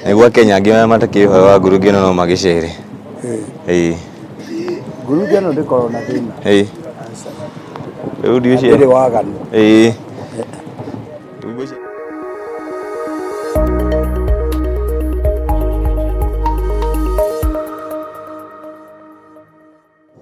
Nĩguo Akenya angĩ arĩa matakĩũĩ ũhoro wa ngurunga ĩno no magĩcere. Ĩĩ. Ngurunga ĩno ndĩkoragwo na thĩna. Ĩĩ. Rĩu ndiũcia. Ndĩrĩ waganu. Ĩĩ.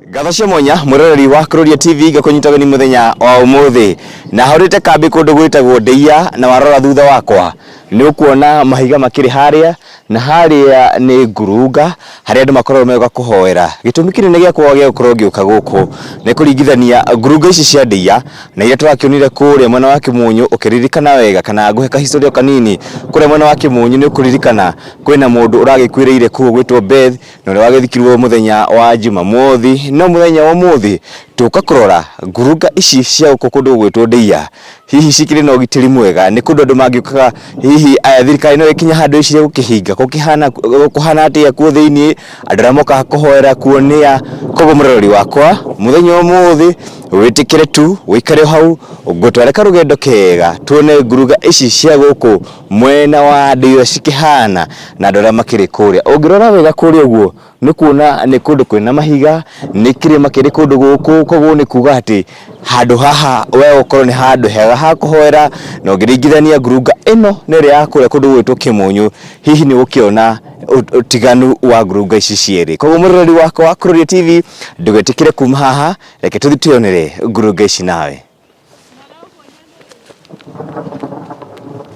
Ngatho cia mwanya mwĩroreri wa Kururia TV ngakũnyita ũgeni mũthenya wa ũmũthĩ na horĩte kambĩ kũndũ gwĩtagwo Ndeiya na warora thutha wakwa nĩ ũkuona mahiga makĩrĩ harĩa na harĩa nĩ ngurunga harĩa andũ makoragwo magĩũka kũhoera. Gĩtũmi kĩnene gĩakwa gĩa gũkorwo ngĩũka gũkũ nĩ kũringithania ngurunga ici cia Ndeiya na iria tũrakĩonire kũrĩa mwena wa Kĩmunyũ ũkĩririkana wega kana ngũhe kahistoria kanini kũrĩa mwena wa Kĩmunyũ nĩ ũkũririkana kwĩna mũndũ ũragĩkuĩrĩire kũu ũgwĩtwo Beth na ũrĩa wagĩthikirwo mũthenya wa Jumamothi. No mũthenya wa ũmũthĩ tũka kũrora ngurunga ici cia gũkũ kũndũ gũgwĩtwo Ndeiya hihi cikĩrĩ na ũgitĩri mwega? Nĩ kũndũ andũ mangĩũkaga hihi thirikari no ĩkinye handũ ĩcirie gũkĩhinga? Gũkĩhana kũhana atĩa kuo thĩiniĩ? Andũ arĩa mokaga kũhoera kuo nĩa? Koguo mũroreri wakwa mũthenya wa ũmũthĩ wĩtĩkĩre tu ũikare o hau ngũtware karũgendo kega tuone ngurunga ici cia gũkũ mwena wa Ndeiya cikĩhana na andũ arĩa makĩrĩ kũrĩa. Ũngĩrora wega kũrĩa ũguo nĩ kuona nĩ kũndũ kwĩna mahiga, nĩ kĩrĩma kĩrĩ kũndũ gũkũ, koguo nĩ kuga atĩ handũ haha we ũkorwo nĩ handũ hega ha kũhoera, na ũngĩringithania ngurunga ĩno na ĩrĩa ya kũrĩa kũndũ gũgwĩtwo Kĩmunyũ, hihi nĩ ũgũkĩona ũtiganu wa ngurunga ici cierĩ. Koguo mwĩroreri wakwa wa Kururia TV, ndũgetĩkĩre kuma haha, reke tũthiĩ twĩyonere ngurunga ici nawe.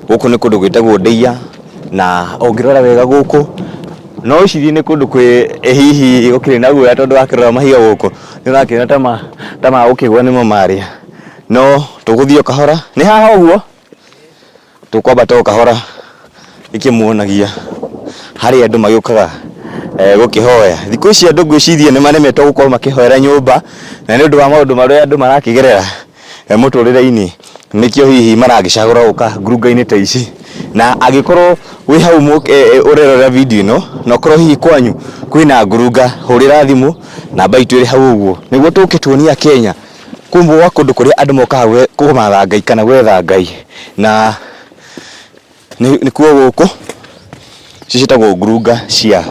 Gũkũ nĩ kũndũ gwĩtagwo Ndeiya, na ũngĩrora wega gũkũ, no wĩcirie nĩ kũndũ kwĩ hihi gũkĩrĩ na guoya tondũ wakĩrora mahiga gũkũ, nĩ ũrakĩona ta magũkĩgwa nĩmo marĩa, no tũgũthiĩ o kahora, nĩ haha ũguo? Tũkwambata o kahora ĩkĩmuonagia harĩa andũ magĩũkaga gũkĩhoya. Thikũ ici andũ ngwĩciria nĩ maremetwo gũkorwo makĩhoera nyũmba, na nĩ ũndũ wa maũndũ marĩa andũ marakĩgerera mũtũrĩre-inĩ, nĩkĩo hihi maragĩcagũra gũka ngurunga-inĩ ta ici. Na angĩkorwo wĩ hau ũrerorera video ĩno, na ũkorwo hihi kwanyu kwĩna ngurunga, hũrĩra thimũ namba itũ ĩrĩ hau ũguo, nĩguo tũke tuonie Akenya kũmwe gwa kũndũ kũrĩa andũ mokaga kũmatha Ngai kana gwetha Ngai, na nĩkuo gũkũ, ici ciĩtagwo ngurunga cia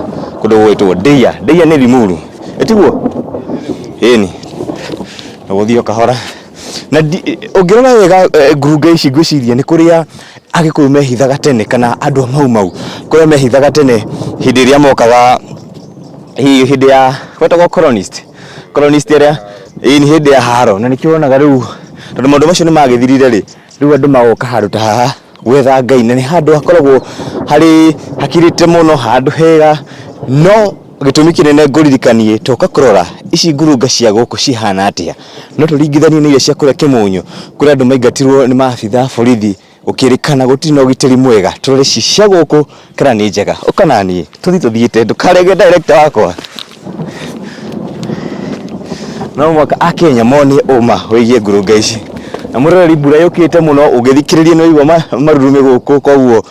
kũndũ gũgwĩtwo Ndeiya. Ndeiya nĩ Limuru, ĩtiguo? Ĩni, ũgũthiĩ o kahora. Na ũngĩrora wega ngurunga ici ngwĩciria nĩ kũrĩa Agĩkũyũ mehithaga tene kana andũ a Mau Mau kũrĩa mehithaga tene hĩndĩ ĩrĩa mokaga hihi hĩndĩ ya gwetagwo colonist. Colonist arĩa ĩĩ nĩ hĩndĩ ya haro na nĩkĩo wonaga rĩu tondũ maũndũ macio nĩ magĩthirire rĩ, rĩu andũ magoka handũ ta haha gwetha Ngai na nĩ handũ hakoragwo harĩ hakirĩte mũno, handũ hega, no gĩtũmi kĩnene ngũririkanie toka kũrora ici ngurunga cia gũkũ cihana atĩa, no tũringithanie na iria cia kũrĩa Kĩmũnyũ kũrĩa andũ maingatirwo nĩ maabitha a borithi Gũkĩrĩkana gũtirĩ na ũgitĩri mwega, tũrore ici cia gũkũ kana nĩ njega. Ũka naniĩ tũthiĩ tũthiĩte ndũkarege director wakwa. No mũhaka Akenya mone ũma wĩgiĩ ngurunga ici. Na mwĩroreri mbura yũkĩte mũno ũngĩthikĩrĩria nĩ ũraigua marurumĩ gũkũ koguo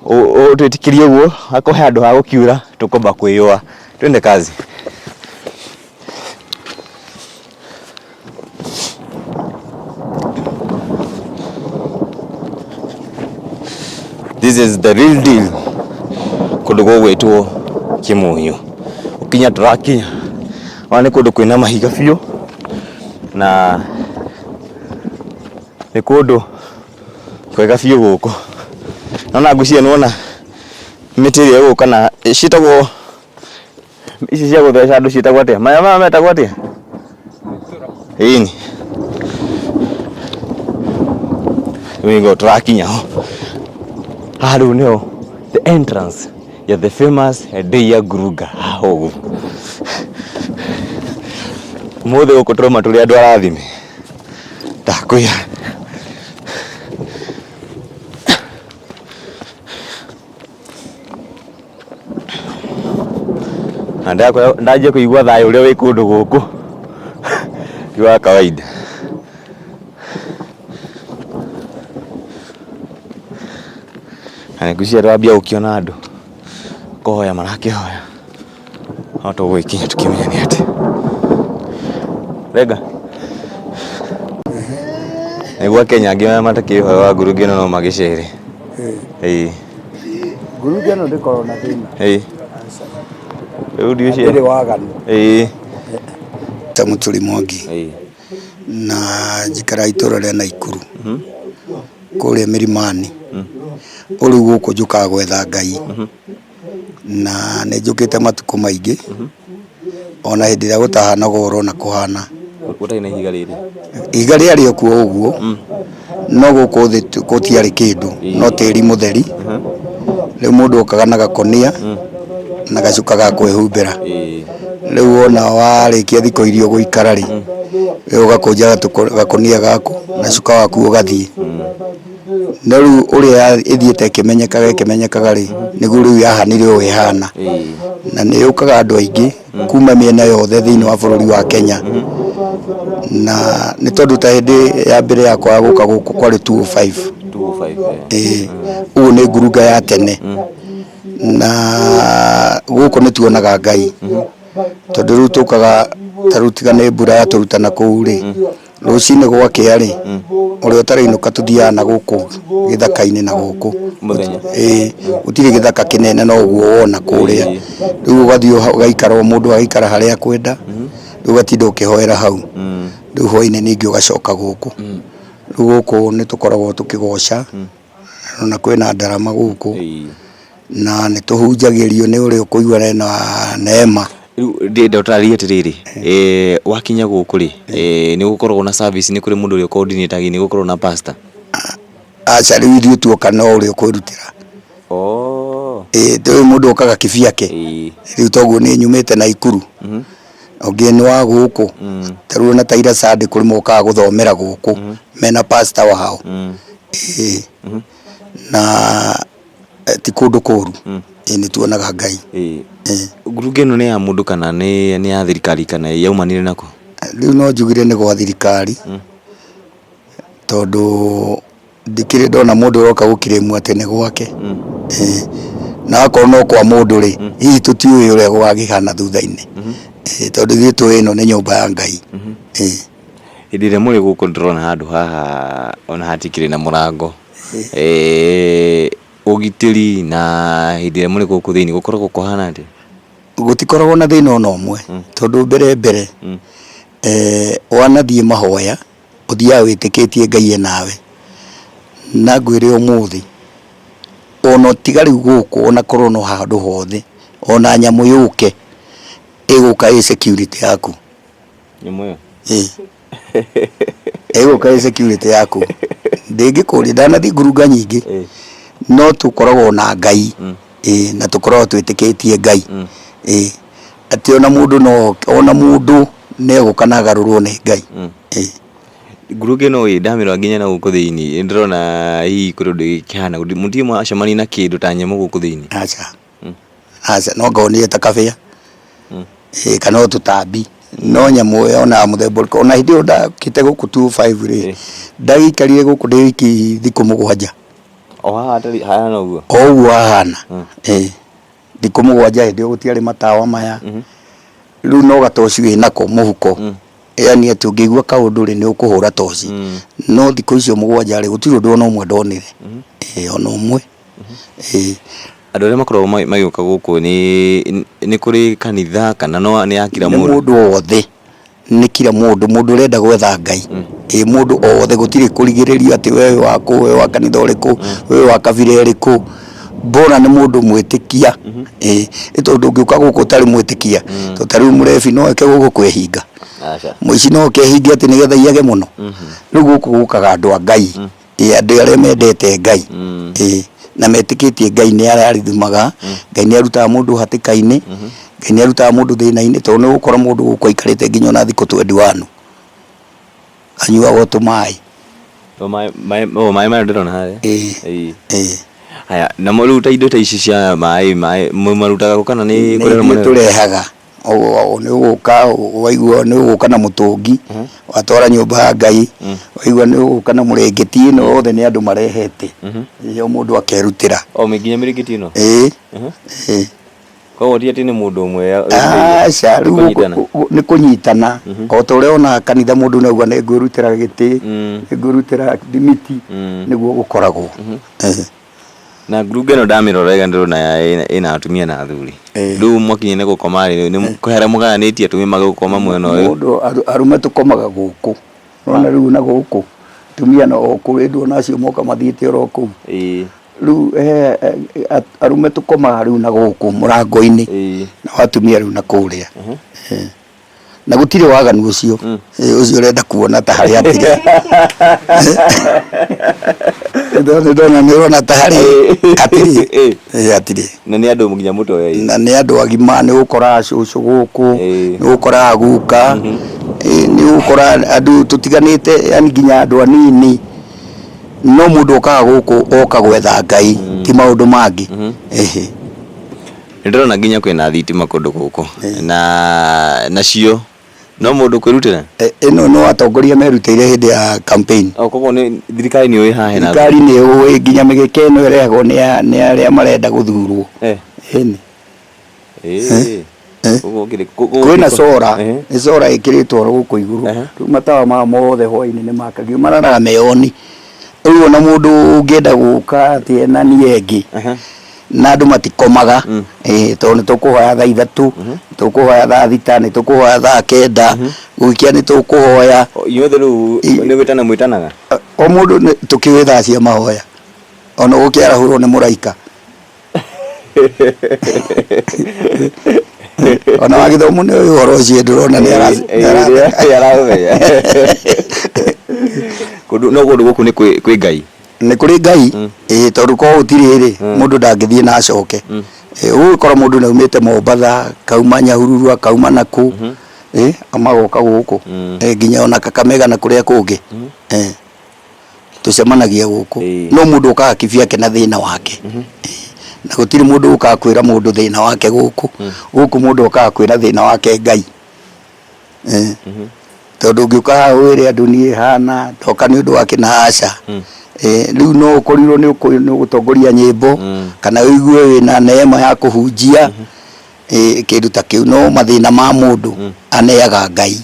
ũtwĩtĩkĩrie ũguo hakorwo he handũ hagũkiura tũkwamba kwĩyũa. Twende kazi. This is the real deal. Kũndũ gũgwĩtwo Kĩmunyũ. Ũkinya tũrakinya. Ona nĩ kũndũ kwĩna mahiga biũ na nĩ kũndũ kwega biũ gũkũ. Nona ngwĩciria nĩwona mĩtĩ ĩrĩa ĩgũka kana ciĩtagwo Ici cia gũtheca andũ ciĩtagwo atĩa? Maya maya metagwo atĩa? Ĩni. Rĩu nĩguo tũrakinya ho. Haha rĩu nĩho the entrance ya the famous Ndeiya Ngurunga haha ũguo. Ũmũthĩ gũkũ tũrauma tũrĩ andũ arathime. Ndakwĩra. Na ndanjia kũigua thayũ ũrĩa wĩ kũndũ gũkũ ti wa kawaida. Na ngwĩciria twambia gũkĩona andũ kũhoya marakĩhoya, no tũgũgĩkinya tũkĩmenye nĩ atĩa. Renga. Nĩguo Akenya angĩ arĩa matakĩũĩ ũhoro wa ngurunga ĩno no magĩcere. Ĩĩ. Ngurunga ĩno ndĩkoragwo na thĩna. Ĩĩ. Rĩu ndiũcio. Ndĩrĩ waganu. Ĩĩ. Ta Mũturi Mwangi. Ĩĩ. Na njikaraga itũra rĩa Naikuru kũrĩa Mĩrimani. Rĩu gũkũ njũkaga gwetha Ngai na nĩ njũkĩte matukũ maingĩ ona hĩndĩ ĩrĩa gũtahanaga ũrona kũhana. Gũtarĩ na ihiga rĩrĩ. Ihiga rĩarĩ o kuo ũguo no gũkũ thĩ gũtiarĩ kĩndũ no tĩri mũtheri. Rĩu mũndũ okaga na gakũnia na gacuka ga kwĩhumbĩra. Rĩu wona warĩkia thikũ iria ũgũikara rĩ, rĩu ũgakũnja gakũnia gaku na cuka waku ũgathiĩ. No rĩu ũrĩa ĩthiĩte ĩkĩmenyekaga ĩkĩmenyekaga rĩ, nĩguo rĩu yahanire ũũ ĩhana. Na nĩ yũkaga andũ aingĩ kuma mĩena yothe thĩinĩ wa bũrũri wa Kenya. Na nĩ tondũ ta hĩndĩ ya mbere yakwa ya gũka gũkũ kwarĩ 205. 205. Ĩĩ, ũguo nĩ ngurunga ya tene. Na gũkũ nĩ tuonaga Ngai. Tondũ rĩu tũkaga ta rĩu tiga nĩ mbura yatũruta na kũu rĩ, rũcinĩ gwakĩa rĩ, ũrĩa ũtarainũka tũthiaga na gũkũ gĩthaka-inĩ na gũkũ. Mũthenya. Ĩĩ, gũtirĩ gĩthaka kĩnene no ũguo wona kũrĩa. Rĩu ũgathiĩ ũgaikara o mũndũ agaikara harĩa akwenda, rĩu ũgatinda ũkĩhoera hau. Rĩu hwainĩ ningĩ ũgacoka gũkũ. Rĩu gũkũ nĩ tũkoragwo tũkĩgoca, ona kwĩna ndarama gũkũ, na nĩ tũhunjagĩrio nĩ ũrĩa ũkũigua ena neema. Rĩu ndĩrenda ũtarĩrie atĩrĩrĩ, wakinya gũkũ rĩ, nĩ gũkoragwo na service, nĩ kũrĩ mũndũ ũrĩa coordinator nĩ gũkoragwo na pastor? Aca rĩu ithuĩ tuoka no ũrĩa ũkwĩrutĩra. Ĩĩ tũĩ mũndũ okaga kĩbiake. Rĩu toguo niĩ nyumĩte Naikuru, ũngĩ nĩ wa gũkũ, ta rĩu ona ta ira Sunday kũrĩ mokaga gũthomera gũkũ mena pastor wao. Ĩĩ na ti kũndũ kũru, ĩĩ nĩ tuonaga Ngai. Ĩĩ. Ngurunga ĩno nĩ ya mũndũ kana nĩ ya thirikari kana yaumanire nakũ? Rĩu no njugire nĩ gwa thirikari tondũ ndikĩrĩ ndona mũndũ ũroka gũkirĩmwo atĩ nĩ gwake. Ĩĩ. Na akorwo no kwa mũndũ rĩ, hihi tũtiũĩ ũrĩa gũgakĩhana thutha-inĩ. Ĩĩ tondũ ithuĩ tũĩ ĩno nĩ nyũmba ya Ngai. Ĩĩ. Hĩndĩ ĩrĩa mũrĩ gũkũ ndĩrona handũ haha ona hatikĩrĩ na mũrango. Ũgitĩri na hĩndĩ ĩrĩa mũrĩ gũkũ thĩinĩ gũkoragwo kũhana atĩa? Gũtikoragwo na thĩna ona ũmwe tondũ mbere mbere wanathiĩ mahoya ũthiaga wĩtĩkĩtie Ngai e nawe. Na ngwĩre ũmũthĩ ona tiga rĩu gũkũ ona korwo no handũ hothe ona nyamũ yũke ĩgũka ĩ security yaku. Nyamũ ĩyo? Ĩĩ. Ĩgũka ĩ security yaku. Ndĩngĩkũria ndanathiĩ ngurunga nyingĩ no tũkoragwo na Ngai. Ĩĩ na tũkoragwo twĩtĩkĩtie Ngai. Ĩĩ atĩ ona mũndũ no ona mũndũ nĩ egũka na agarũrwo nĩ Ngai. Ĩĩ. Ngurunga ĩno ĩ ndamĩrora nginya na gũkũ thĩinĩ nĩ ndĩrona hihi kũrĩ ũndũ ĩkĩhana mũtirĩ mwacemania na kĩndũ ta nyamũ gũkũ thĩinĩ? Aca. Aca no ngonire ta kabĩa. Ĩĩ kana o tũtambi. No nyamũ yonaga mũthemba ũrĩkũ ona hĩndĩ ĩyo ndokĩte gũkũ 205 rĩ, ndagĩikarire gũkũ ndĩ wiki thikũ mũgwanja. O haha hahana ũguo? O ũguo hahana. Ĩĩ. Thikũ mũgwanja hĩndĩ ĩyo gũtiarĩ matawa maya. Rĩu no gatoci wĩnako mũhuko. Yani atĩ ũngĩigua kaũndũ rĩ nĩ ũkũhũra toci. No thikũ icio mũgwanja rĩ gũtirĩ ũndũ ona ũmwe ndonire. Ĩĩ ona ũmwe. Ĩĩ. Andũ arĩa makoragwo magĩũka gũkũ nĩ kũrĩ kanitha kana no nĩ ya kira Nĩ mũndũ? mũndũ o wothe, nĩ kira mũndũ, mũndũ ũrenda gwetha Ngai. Ĩĩ mũndũ o wothe gũtirĩ kũrigĩrĩrio atĩ we wĩ wakũ, we wa kanitha ũrĩkũ, we wa kabira ĩrĩkũ. Bora nĩ mũndũ mwĩtĩkia. Ĩĩ nĩ tondũ ndũngĩũka gũkũ ũtarĩ mwĩtĩkia. Tondũ ta rĩu mũrebi no oke gũkũ kwĩhinga. Mũici no oke ehinge atĩ nĩgetha aiyage mũno. Rĩu gũkũ gũkaga andũ a Ngai. Ĩĩ andũ arĩa mendete Ngai. Ĩĩ na metĩkĩtie Ngai nĩ arathimaga, Ngai nĩ arutaga mũndũ hatĩka-inĩ, Ngai nĩ arutaga mũndũ thĩna-inĩ tondũ nĩ ũgũkora mũndũ gũkũ aikarĩte nginya ona thikũ 21 anyuaga o tũmaĩ. O maĩ maya ndĩrona harĩa? Ĩĩ. Ĩĩ. Haya, namo rĩu ta indo ta ici cia maĩ, maĩ mũmarutaga kũ kana nĩ Nĩ kũrĩ ithuĩ tũrehaga. Nĩ ũgũka waigua nĩ ũgũka na mũtũngi watwara nyũmba ya Ngai, waigua nĩ ũgũka na mũrĩngĩti ĩno othe nĩ andũ marehete. Ĩĩ o mũndũ akerutĩra. O nginya mĩrĩngĩti ĩno? Ĩĩ. Ĩĩ. Koguo ti atĩ nĩ mũndũ ũmwe Aca, rĩu nĩ kũnyitana. O ta ũrĩa wonaga kanitha mũndũ nĩ auga nĩ ngwĩrutĩra gĩtĩ, nĩ ngwĩrutĩra thimiti, nĩguo gũkoragwo. Na ngurunga ĩno ndamĩrora wega ndĩrona ĩna atumia na athuri. Rĩu mwakinya nĩ gũkoma rĩ, nĩ kũhera mũgayanĩtie atumia magũkoma mwena ũyũ? Mũndũ arũme tũkomaga gũkũ. Nĩwona rĩu na gũkũ atumia no kũu ndũona acio moka mathiĩte oro kũu. Rĩu arũme tũkomaga rĩu na gũkũ mũrango-inĩ nao atumia rĩu na kũrĩa. Na gũtirĩ waganu ũcio ũcio ũrenda kuona ta harĩ atĩrĩ. Nĩ ndona nĩ ũrona ta harĩ hatirĩ. Hatirĩ. Na nĩ andũ nginya mũtoyaine. Na nĩ andũ agima, nĩ ũgũkora cũcũ gũkũ, nĩ ũgũkora guka, nĩ ũgũkora andũ tũtiganĩte yani nginya andũ anini. No mũndũ okaga gũkũ oka gwetha Ngai, ti maũndũ mangĩ. Ĩhĩ. Nĩ ndĩrona nginya kwĩna thitima kũndũ gũkũ na nacio no mũndũ kwĩrutĩra? Ĩno no atongoria merutĩire hĩndĩ ya campaign. O koguo nĩ thirikari nĩ yũĩ haha hena Thirikari nĩ yũĩ nginya mĩgĩke ĩno ĩrehagwo nĩ arĩa marenda gũthurwo. Ĩni. Kwĩna cora, nĩ cora ĩkĩrĩtwo gũkũ igũrũ. Rĩu matawa maya mothe hwainĩ nĩ makagio mararaga me on. Rĩu ona mũndũ ũngĩenda gũka atĩ ena nia ĩngĩ, na andũ matikomaga, tondũ nĩ tũkũhoya thaa 3, nĩ tũkũhoya thaa 6, nĩ tũkũhoya thaa 9, gũgĩkĩa nĩ tũkũhoya. Inyuothe rĩu nĩ gwĩtana mwĩtanaga? O mũndũ tũkĩũĩ thaa cia mahoya, ona ũgũkĩarahũrwo nĩ mũraika. Ona wa gĩthomo nĩ ũĩ ũhoro ũcio ndũrona nĩ araũmenya. Kũndũ no kũndũ gũkũ nĩ kwĩ Ngai. Nĩ kũrĩ Ngai, ĩĩ tondũ korwo gũtirĩ rĩ, mũndũ ndangĩthiĩ na acoke. Ũgũkora mũndũ nĩ aumĩte Mombatha, akauma Nyahururu, akauma nakũ, magoka gũkũ, nginya ona Kakamega na kũrĩa kũngĩ. Tũcemanagia gũkũ. No mũndũ ũkaga kivyake na thĩna wake. Na gũtirĩ mũndũ ũkaga kwĩra mũndũ thĩna wake gũkũ. Gũkũ mũndũ okaga kwĩra thĩna wake Ngai. Tondũ ũngĩũka haha wĩre andũ niĩ hana ndoka nĩ ũndũ wa kĩna, aca. Rĩu no ũkorirwo nĩ ũgũtongoria nyĩmbo, kana ũigue wĩna neema ya kũhunjia, kĩndũ ta kĩu. No mathĩna ma mũndũ aneaga Ngai.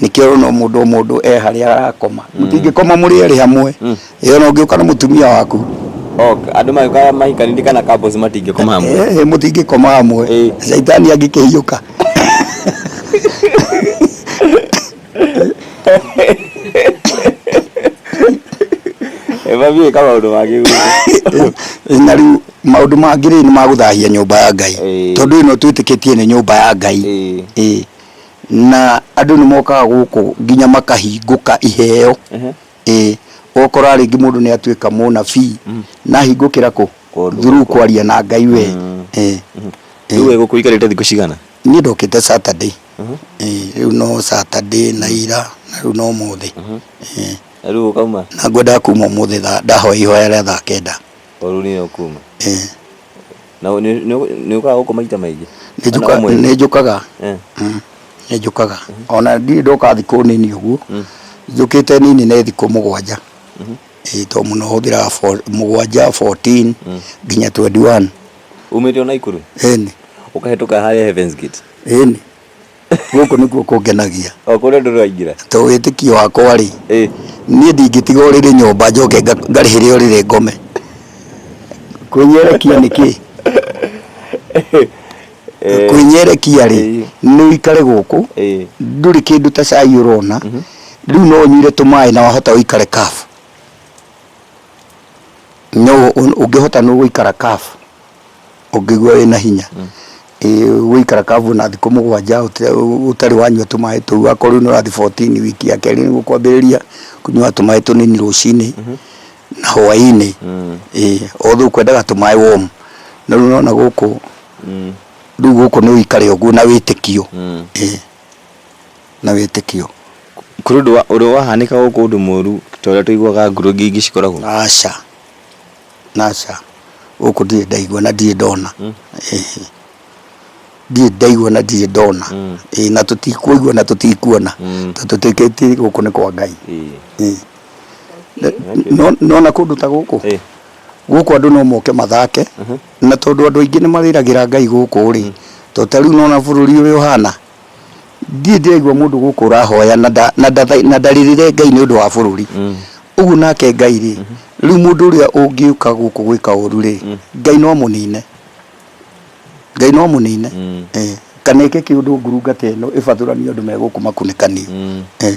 Nĩkĩo ũrona mũndũ o mũndũ e harĩa arakoma. Mũtingĩkoma mũrĩ erĩ hamwe. Ĩĩ ona ũngĩũka na mũtumia waku. Andũ magĩũka mahikanĩtie kana couples matingĩkoma hamwe. Ĩĩ mũtingĩkoma hamwe. Caitani angĩkĩhiũka. Mami ĩka maũndũ mangĩ gũkũ. Na rĩu maũndũ mangĩ rĩ nĩ magũthahia nyũmba ya Ngai. Tondũ ĩno twĩtĩkĩtie nĩ nyũmba ya Ngai. Ĩĩ. Na andũ nĩ mokaga gũkũ nginya makahingũka iheo. Ĩĩ. Ũgakora rĩngĩ mũndũ nĩ atuĩka mũnabii na ahingũkĩra kũ? Through kwaria na Ngai we. Ĩĩ. Rĩu we gũkũ ũikarĩte thikũ cigana? Niĩ ndokĩte Saturday. Ĩĩ, rĩu no Saturday na ira na rĩu no ũmũthĩ. Ĩĩ. Na rĩu ũkauma? Na ngwendaga kuma ũmũthĩ ndahoya ihoya rĩa thaa 9. O rĩu nĩ ũkuma? Ĩĩ. Na nĩ ũkaga gũkũ maita maingĩ? Nĩ njũkaga. Nĩ njũkaga. Ona ndirĩ ndoka thikũ nini ũguo. Njũkĩte nini nĩ thikũ 7. Ĩĩ tondũ mũno hũthĩraga 7, 14 nginya 21. Umĩte o Naikuru? Ĩni. Ũkahĩtũka harĩa Heaven's Gate? Ĩni. Gũkũ nĩkuo kũngenagia. O kũrĩa ndũrĩ waingĩra? Tondũ wĩtĩkio wakwa rĩ, niĩ ndingĩtiga ũrĩrĩ nyũmba njoke ngarĩhĩre ũrĩrĩ ngome. Kwĩnyerekia nĩ kĩ? Kwĩnyerekia rĩ, nĩ ũikare gũkũ, ndũrĩ kĩndũ ta cai ũrona, rĩu no ũnyuire tũmaĩ na wahota ũikare kabu. No ũngĩhota nĩ ũgũikara kabu, ũngĩigua wĩna hinya. Ũgũikara kabu ona thikũ 7 ũtarĩ wanyua tũmaĩ tũu, akorwo rĩu nĩ ũrathiĩ 14 wiki ya kerĩ nĩ ũkwambĩrĩria kũnyua tũmaĩ tũnini rũcinĩ na hwaĩ-inĩ. Although kwendaga tũmaĩ warm. No rĩu nĩwona gũkũ, rĩu gũkũ nĩ ũikare ũguo na wĩtĩkio. Na wĩtĩkio. Kũrĩ ũndũ ũrĩ wahanĩka gũkũ ũndũ mũru ta ũrĩa tũiguaga ngurunga ingĩ cikoragwo? Aca, aca, gũkũ ndirĩ ndaigua na ndirĩ ndona. Ndirĩ ndaigua na ndirĩ ndona. Ĩĩ na tũtikũigua na tũtikuona tondũ tũtwĩkĩtie gũkũ nĩ kwa Ngai. Nĩwona kũndũ ta gũkũ? Gũkũ andũ no moke mathake na tondũ andũ aingĩ nĩ marĩragĩra Ngai gũkũ rĩ, tondũ ta rĩu nĩwona bũrũri ũrĩa ũhana, ndirĩ ndĩraigua mũndũ gũkũ ũrahoya na ndarĩrĩre Ngai nĩ ũndũ wa bũrũri. Ũguo nake Ngai rĩ, Rĩu mũndũ ũrĩa ũngĩũka gũkũ gwĩka ũru rĩ, Ngai no amũnine. Ngai no amũnine. Eh, kana ĩke kĩũndũ ngurunga ta ĩno ĩbathũranie andũ me gũkũ makunĩkanio. Eh.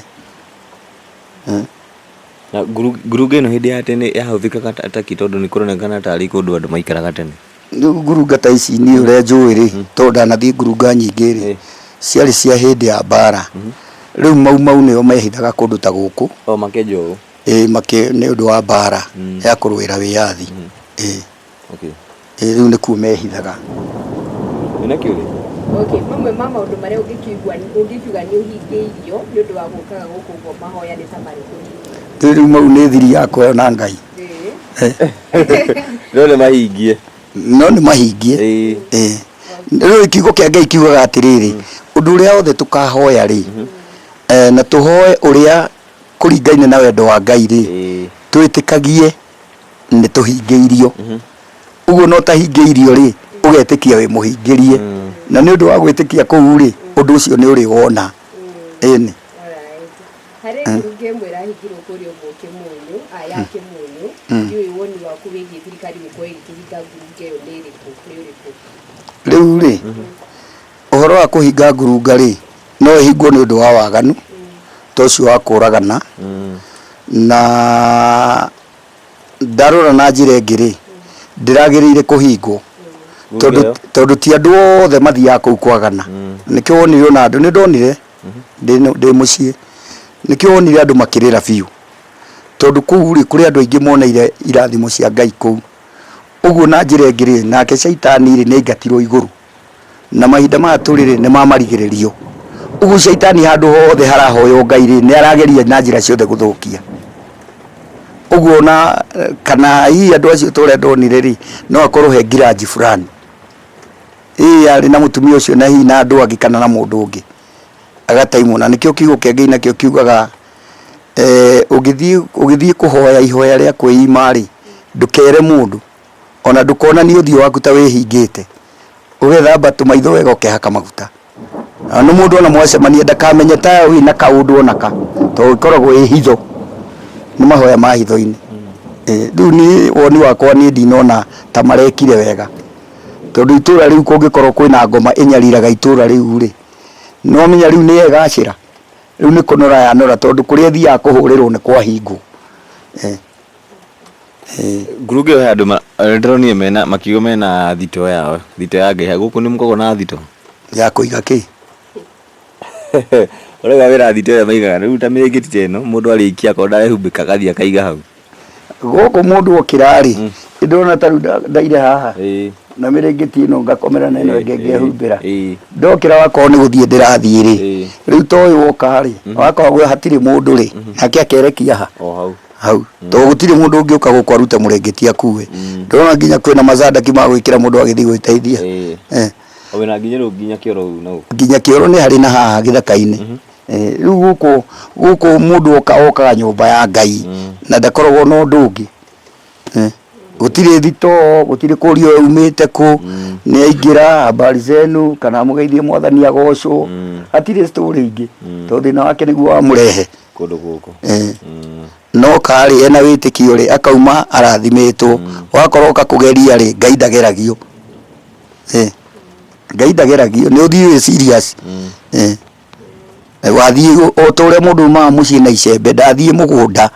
Na ngurunga ĩno hĩndĩ ya tene yahũthĩkaga ta kĩ tondũ nĩ kũronekana tarĩ kũndũ andũ maikaraga tene? Rĩu ngurunga ta ici niĩ ũrĩa njũĩ rĩ, tondũ ndanathiĩ ngurunga nyingĩ rĩ, ciarĩ cia hĩndĩ ya mbara. Rĩu mau mau nĩo mehithaga kũndũ ta gũkũ. O makenja ũũ? Ĩĩ nĩ ũndũ wa mbara ya kũrũĩra wĩyathi. Ĩĩ. Okay. Ĩĩ rĩu nĩkuo mehithaga. Wĩna kĩũria? Okay, mamwe ma maũndũ marĩa ũngĩkĩigua ũngĩkiuga nĩ ũhingĩirio nĩ ũndũ wa gũkaga gũkũ ũguo mahoya nĩ ta marĩkũ hihi? Rĩu mau nĩ thiri yakwa ĩyo na Ngai. Ĩĩ. No nĩ mahingie. No nĩ mahingie. Ĩĩ. Ĩĩ. Rĩu kiugo kĩa Ngai kiugaga atĩrĩrĩ, ũndũ ũrĩa wothe tũkahoya rĩ, na tũhoe ũrĩa kũringaine na wendo wa Ngai rĩ, Ĩĩ. twĩtĩkagie nĩ tũhingĩirio. Ũguo no tahingĩirio rĩ, ũgetĩkia wĩ mũhingĩrie. Na nĩ ũndũ wa gwĩtĩkia kũu rĩ, ũndũ ũcio nĩ ũrĩ wona. Ĩni. Alright. Harĩ ngurunga ĩmwe ĩrahingirwo kũrĩa ũguo Kĩmunyũ, ah, ya Kĩmunyũ, ndiũĩ woni waku wĩgiĩ thirikari gũkorwo ĩgĩkĩhinga ngurunga ĩyo nĩ ĩrĩkũ, nĩ ũrĩkũ? Rĩu rĩ, ũhoro wa kũhinga ngurunga rĩ, no ĩhingwo nĩ ũndũ wa waganu, ta ũcio wa kũragana, na ndarora na njĩra ĩngĩ rĩ, ndĩragĩrĩire kũhingwo tondũ Ngurunga ĩyo? tondũ ti andũ othe mathiaga kũu kwagana. Nĩkĩo wonire ona andũ, nĩ ndonire ndĩ ndĩ mũciĩ, nĩkĩo wonire andũ makĩrĩra biũ, tondũ kũu rĩ, kũrĩ andũ aingĩ moneire irathimo cia Ngai kũu. Ũguo na njĩra ĩngĩ rĩ, nake caitani rĩ, nĩ aingatirwo igũrũ. Na mahinda maya tũrĩ rĩ, nĩ ma marigĩrĩrio. Ũguo caitani handũ hothe harahoywo Ngai rĩ, nĩ arageria na njĩra ciothe gũthũkia. Ũguo ona kana hihi andũ acio ta ũrĩa ndonire rĩ, no akorwo he ngiranji fulani. Ĩĩ arĩ na mũtumia ũcio na hihi na andũ angĩ kana na mũndũ ũngĩ. Agataimwo. Na nĩkĩo kiugo kĩa Ngai nakĩo kiugaga ũngĩthiĩ ũgĩthiĩ kũhoya ihoya rĩa kwĩima rĩ, ndũkere mũndũ. Ona ndũkonanie ũthiũ waku ta wĩhingĩte. Ũgethamba tũmaitho wega ũkehaka maguta. Na nĩ mũndũ ona mwacemania ndakamenye ta wĩna kaũndũ ona ka, tondũ ĩkoragwo ĩ hitho. Nĩ mahoya ma hitho-inĩ. Rĩu niĩ woni wakwa niĩ ndinona ta marekire wega. Tondũ itũra rĩu kũngĩkorwo kwĩna ngoma ĩnyariraga itũra rĩu rĩ, nĩ wamenya rĩu nĩ yegacĩra? Rĩu nĩ kũnora yanora tondũ kũrĩa ĩthiaga kũhũrĩrwo nĩ kwahingwo. Ngurunga ĩyo he andũ ndĩronire mena makiuga mena thitoo yao, thitoo ya Ngai. Gũkũ nĩ mũkoragwo na thitoo? Ya kũiga kĩ? Ũrauga wĩna thitoo ĩrĩa maigaga, rĩu ta mĩrĩngĩti ta ĩno mũndũ arĩkia akorwo ndarehumbĩka agathiĩ akaiga hau. Gũkũ mũndũ okĩra rĩ, nĩ ndĩrona ta rĩu ndaire haha na mĩrĩngĩti ĩno ngakomera na ĩno ĩngĩ ngehumbĩra. Ndokĩra wakorwo nĩ gũthiĩ ndĩrathiĩ rĩ, rĩu ta ũyũ woka rĩ, wakorwo hatirĩ mũndũ rĩ, nake akerekia ha? O hau. Hau. Tondũ gũtirĩ mũndũ ũngĩũka gũkũ arute mũrĩngĩti akue. Ndĩrona nginya kwĩna macandaki ma gwĩkĩra mũndũ agĩthiĩ gwĩteithia. O wĩna nginya rĩu nginya kĩoro na gũkũ. Nginya kĩoro nĩ harĩ na haha gĩthaka-inĩ. Rĩu gũkũ gũkũ mũndũ oka okaga nyũmba ya Ngai na ndakoragwo na ũndũ ũngĩ. Gũtirĩ thitoo, gũtirĩ kũrio we umĩte kũ, nĩ aingĩra habari zenu kana amũgeithie mwathani agocwo, hatirĩ story ingĩ tondũ thĩna wake nĩguo wamũrehe. Kũndũ gũkũ. No karĩ ena wĩtĩkio rĩ, akauma arathimĩtwo. Wakorwo oka kũgeria rĩ, Ngai ndageragio. Ngai ndageragio, nĩ ũthiĩ wĩ serious. Wathiĩ o ta ũrĩa mũndũ aumaga mũciĩ na icembe, ndathiĩ mũgũnda,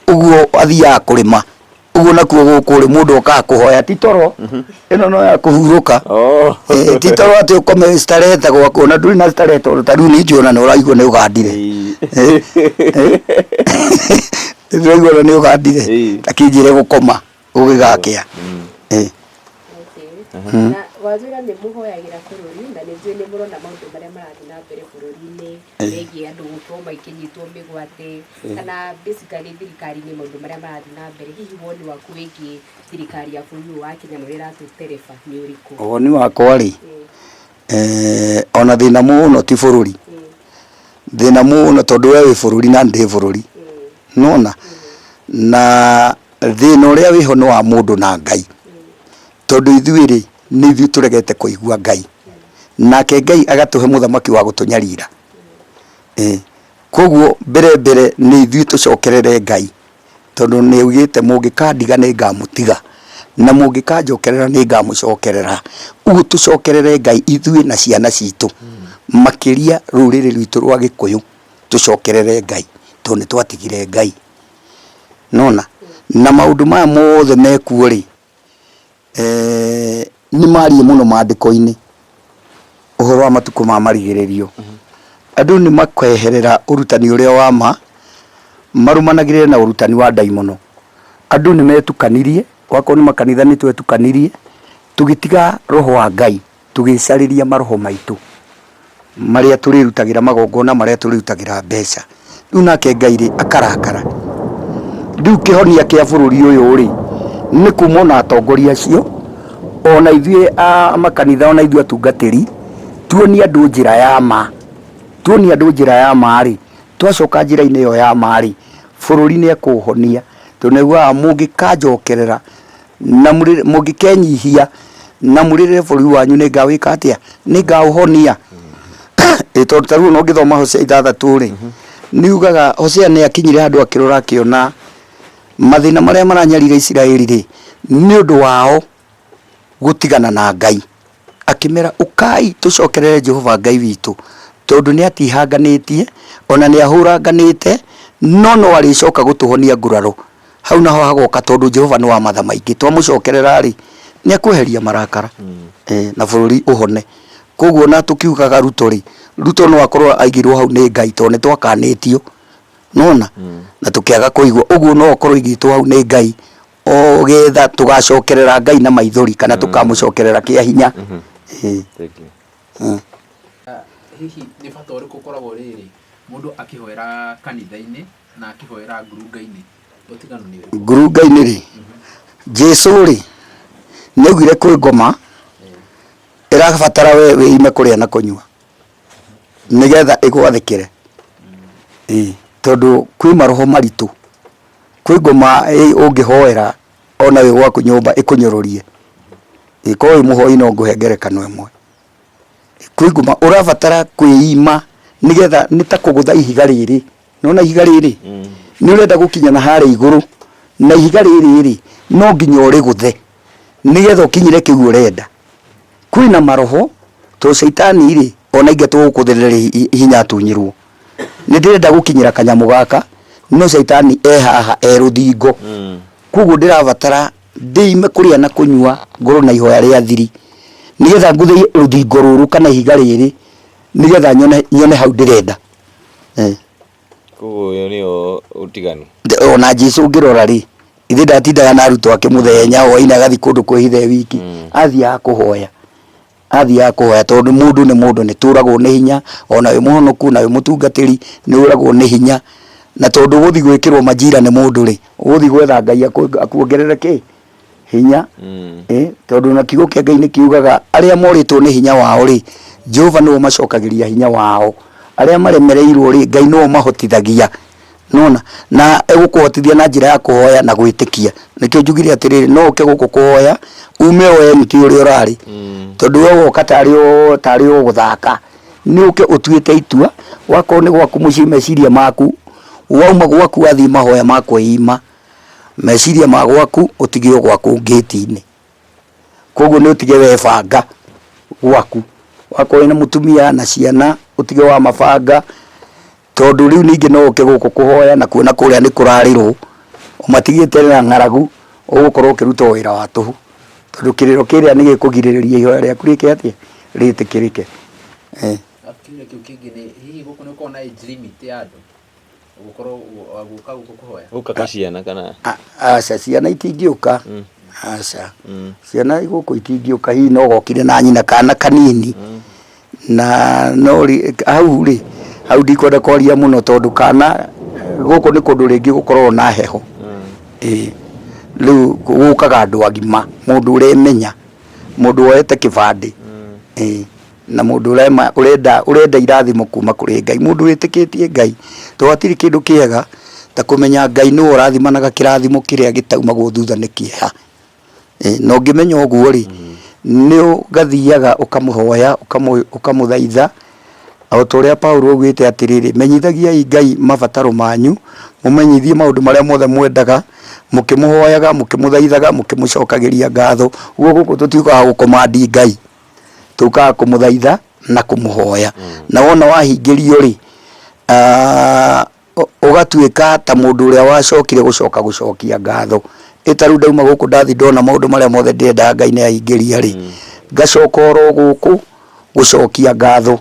ũguo athiaga kũrĩma, ũguo nakuo gũkũ rĩ, mũndũ okaga kũhoya, ti toro, ĩno no ya kũhurũka. Ti toro atĩ ũkome starehe ta gwaku, ona ndũrĩ na starehe tondũ ta rĩu nĩ njũĩ ona nĩ ũraigua nĩ ũgandire. Nĩ ũraigua ona nĩ ũgandire, ta kĩnjĩre gũkoma gũgĩgakĩa. Okay. Na wanjĩra nĩ mũhoyagĩra bũrũri na nĩ njũĩ nĩ mũrona maũndũ marĩa marathiĩ na mbere bũrũri-inĩ megiĩ andũ gũkorwo makĩnyitwo mĩgwate kana basically thirikari-inĩ maũndũ marĩa marathiĩ na mbere. Hihi woni waku wĩgiĩ thirikari ya bũrũri ũyũ wa Kenya na ũrĩa ĩratũtereba nĩ ũrĩkũ? Woni wakwa rĩ, ona thĩna mũno ti bũrũri, thĩna mũno tondũ we wĩ bũrũri na ndĩ bũrũri, nĩwona? Na Thĩna ũrĩa wĩho nĩ wa mũndũ na Ngai. Tondũ ithuĩ rĩ, nĩ ithuĩ tũregete kũigua Ngai. Nake Ngai agatũhe mũthamaki wa gũtũnyarira. Koguo mbere mbere nĩ ithuĩ tũcokerere Ngai. Tondũ nĩ augĩte mũngĩkandiga nĩ ngamũtiga, na mũngĩkanjokerera nĩ ngamũcokerera. Ũguo tũcokerere Ngai ithuĩ na ciana citũ, makĩria rũrĩrĩ rwitũ rwa Gĩkũyũ, tũcokerere Ngai tondũ nĩ twatigire Ngai. Nĩwona? Na maũndũ maya mothe mekuo rĩ, Nĩ marie mũno maandĩko-inĩ ũhoro wa matukũ ma marigĩrĩrio. Andũ nĩ makeherera ũrutani ũrĩa wa ma, marũmanagĩrĩre na ũrutani wa ndaimono. Andũ nĩ metukanirie, wakorwo nĩ makanitha nĩ twetukanirie, tũgĩtiga roho wa Ngai, tũgĩcarĩria maroho maitũ marĩa tũrĩrutagĩra magongona marĩa tũrĩrutagĩra mbeca. Rĩu nake Ngai rĩ, akarakara. Rĩu kĩhonia kĩa bũrũri ũyũ rĩ, nĩ kuma ona atongoria acio, ona ithuĩ a makanitha, ona ithuĩ atungatĩri, tuonie andũ njĩra ya ma. Tuonie andũ njĩra ya ma rĩ, twacoka njĩra-inĩ ĩyo ya ma rĩ, bũrũri nĩ ekũũhonia. Tondũ nĩ augaga mũngĩkanjokerera na mũngĩkenyihia na mũrĩrĩre bũrũri wanyu nĩ ngawĩka atĩa? Nĩ ngaũhonia. Ĩ tondũ ta rĩu ona ũngĩthoma Hosea 6 rĩ, nĩ ugaga Hosea nĩ akinyire handũ akĩrora akĩona mathĩna marĩa maranyarira Isiraeli rĩ, nĩ ũndũ wao gũtigana na Ngai. Akĩmera, ũkai tũcokerere Jehova Ngai witũ, tondũ nĩ atihanganĩtie, ona nĩ ahũranganĩte, no no arĩcoka gũtũhonia nguraro. Hau naho hagoka tondũ Jehova nĩ wa matha maingĩ, twamũcokerera-rĩ, nĩ ekweheria marakara na bũrũri ũhone. Koguo ona tũkiugaga Ruto-rĩ, Ruto no akorwo aigirwo hau nĩ Ngai tondũ nĩ twakanĩtio, nĩwona, na tũkĩaga kũigua. Ũguo no akorwo aigĩtwo hau nĩ Ngai o getha tũgacokerera Ngai na maithori kana tũkamũcokerera kĩa hinya. Ĩĩ. Thank you. Hihi nĩ bata ũrĩkũ ũkoragwo rĩrĩ mũndũ akĩhoera kanitha-inĩ na akĩhoera ngurunga-inĩ ũtiganu nĩ ũrĩkũ? Ngurunga-inĩ rĩ, Jesu rĩ, nĩ augire kwĩ ngoma ĩrabatara we wĩime kũrĩa na kũnyua nĩgetha ĩgwathĩkĩre. Ĩĩ, tondũ kwĩ maroho maritũ, kwĩ ngoma ũngĩhoera ona wĩ gwaku nyũmba ĩkũnyũrũrie. Ĩĩ, korwo wĩ mũhoi no ngũhe ngerekano ĩmwe. Kwĩ ngoma ũrabatara kwĩima nĩgetha nĩ ta kũgũtha ihiga rĩrĩ. Nĩwona ihiga rĩrĩ? Nĩ ũrenda gũkinya na harĩa igũrũ, na ihiga rĩrĩ rĩ, no nginya ũrĩgũthe nĩgetha ũkinyĩre kĩu ũrenda. Kwĩna maroho, tondũ caitani rĩ, ona aingatwo gũkũ thĩ ndarĩ hinya atunyirwo. Nĩ ndĩrenda gũkinyĩra kanyamũ gaka, no caitani e haha e rũthingo. Koguo ndĩrabatara ndĩime kũrĩa na kũnyua, ngorwo na ihoya rĩa thiri, nĩgetha ngũthe rũthingo rũrũ kana ihiga rĩrĩ, nĩgetha nyone hau ndĩrenda. Eh. Koguo ũyũ nĩyo ũtiganu. Ona Jesu ũngĩrora rĩ, ithe ndatindaga na arutwo ake mũthenya hwainĩ agathiĩ kũndũ kwĩhitha e wiki. Athiaga kũhoya. Athiaga kũhoya tondũ mũndũ nĩ mũndũ nĩ tũragwo nĩ hinya, ona wĩ mũhonoku na wĩ mũtungatĩri nĩ ũragwo nĩ hinya. Na tondũ ũgũthiĩ gwĩkĩrwo majira nĩ mũndũ rĩ, ũgũthiĩ gwetha Ngai akuongerere kĩ? Hinya. Tondũ ona kiugo kĩa Ngai nĩ kiugaga arĩa morĩtwo nĩ hinya wao rĩ, Jehova nĩwe ũmacokagĩria hinya wao. Arĩa maremereirwo rĩ, Ngai nĩwe ũmahotithagia. Nĩwona? Na egũkũhotithia na njĩra ya kũhoya na gwĩtĩkia. Nĩkĩo njugire atĩrĩrĩ, no ũke gũkũ kũhoya, ume o empty ũrĩa ũrarĩ. Tondũ we woka tarĩ o tarĩ o gũthaka. Nĩ ũke ũtuĩte itua, wakorwo nĩ gwaku mũciĩ meciria maku, wauma gwaku wathiĩ mahoya ma kwĩima, meciria ma gwaku ũtige o gwaku ngĩti-inĩ. Koguo nĩ ũtige webanga gwaku. Wakorwo wĩna mũtumia na ciana ũtige wamabanga, tondũ rĩu ningĩ no ũke gũkũ kũhoya na kuona kũrĩa nĩ kũrarĩrwo, ũmatigĩte na ng'aragu, ũgũkorwo ũkĩruta o wĩra wa tũhũ. Tondũ kĩrĩro kĩrĩa nĩ gĩkũgirĩrĩria ihoya rĩaku rĩke atĩa? Rĩtĩkĩrĩke. Kĩũria kĩu kĩngĩ nĩ hihi gũkũ nĩ gũkoragwo na age limit ya andũ? Gũkorwo gũka gũkũ kũhoya? Gũka ta ciana kana? Aca ciana itingĩũka. Aca. Ciana gũkũ itingĩũka hihi no gokire na nyina kana kanini. Na no hau rĩ, hau ndikwenda kwaria mũno tondũ kana gũkũ nĩ kũndũ rĩngĩ gũkoragwo na heho. Ĩĩ. Rĩu gũkaga andũ agima, mũndũ ũremenya, mũndũ woete kĩbandĩ. Ĩĩ. Na mũndũ ũrema ũrenda ũrenda irathimo kuma kũrĩ Ngai, mũndũ wĩtĩkĩtie Ngai, tondũ hatirĩ kĩndũ kĩega ta kũmenya Ngai nĩwe ũrathimanaga kĩrathimo kĩrĩa gĩtaumagwo thutha nĩ kĩeha. Na ũngĩmenya ũguo rĩ, nĩ ũgathiaga ũkamũhoya, ũkamũthaitha, O ta ũrĩa Paulo augĩte atĩrĩrĩ, menyithagiai Ngai mabataro manyu, mũmenyithie maũndũ marĩa mothe mwendaga, mũkĩmũhoyaga, mũkĩmũthaithaga, mũkĩmũcokagĩria ngatho. Ũguo gũkũ tũtiũkaga gũkomandi Ngai, tũkaga kũmũthaitha na kũmũhoya. Na wona wahingĩrio rĩ, ũgatuĩka ta mũndũ ũrĩa wacokire gũcoka gũcokia ngatho. Ĩ ta rĩu ndauma gũkũ ndathi ndona maũndũ marĩa mothe ndĩrendaga Ngai nĩ ahingĩria rĩ, ngacoka oro gũkũ gũcokia ngatho.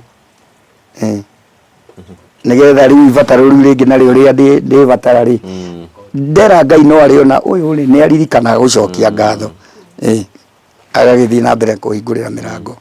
Nĩgetha rĩu ibataro rĩu rĩngĩ narĩo rĩrĩa ndĩbatara rĩ, ndera Ngai no arĩona ũyũ rĩ nĩ aririkanaga gũcokia ngatho. Agagĩthiĩ na mbere kũhingũrĩra mĩrango.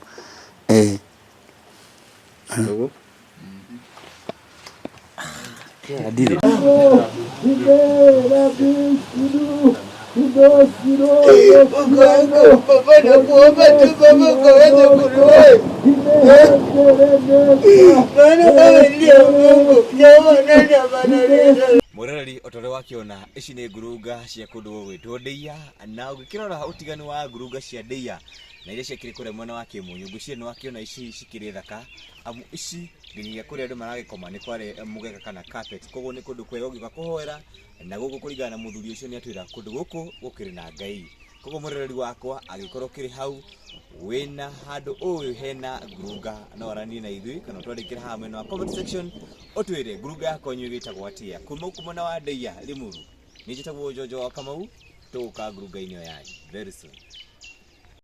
Mwĩroreri o ta ũrĩa wakĩona ici nĩ ngurunga cia kũndũ gũgwĩtwo Ndeiya na ũngĩkĩrora ũtiganu wa ngurunga cia Ndeiya na iria ciakĩrĩ kũrĩa mwena wa Kĩmunyũ ngwĩciria nĩ wakĩona ici cikĩrĩ thaka amu ici nginyagia kũrĩa andũ maragĩkoma nĩ kwarĩ mũgeka kana carpet koguo nĩ kũndũ kwega ũngĩũka kũhoera na gũkũ kũringana na mũthuri ũcio nĩ atwĩra kũndũ gũkũ gũkĩrĩ na Ngai koguo mwĩroreri wakwa angĩkorwo ũkĩrĩ hau wĩna handũ ũĩ hena ngurunga no aranĩrie na ithuĩ kana ũtwandĩkĩre haha mwena wa comment section ũtwĩre ngurunga ya kwanyu ĩgĩtagwo atĩa kuma gũkũ mwena wa Ndeiya Limuru. Niĩ njĩtagwo Njonjo wa Kamau tũgũka ngurunga-inĩ ĩyo yanyu very soon.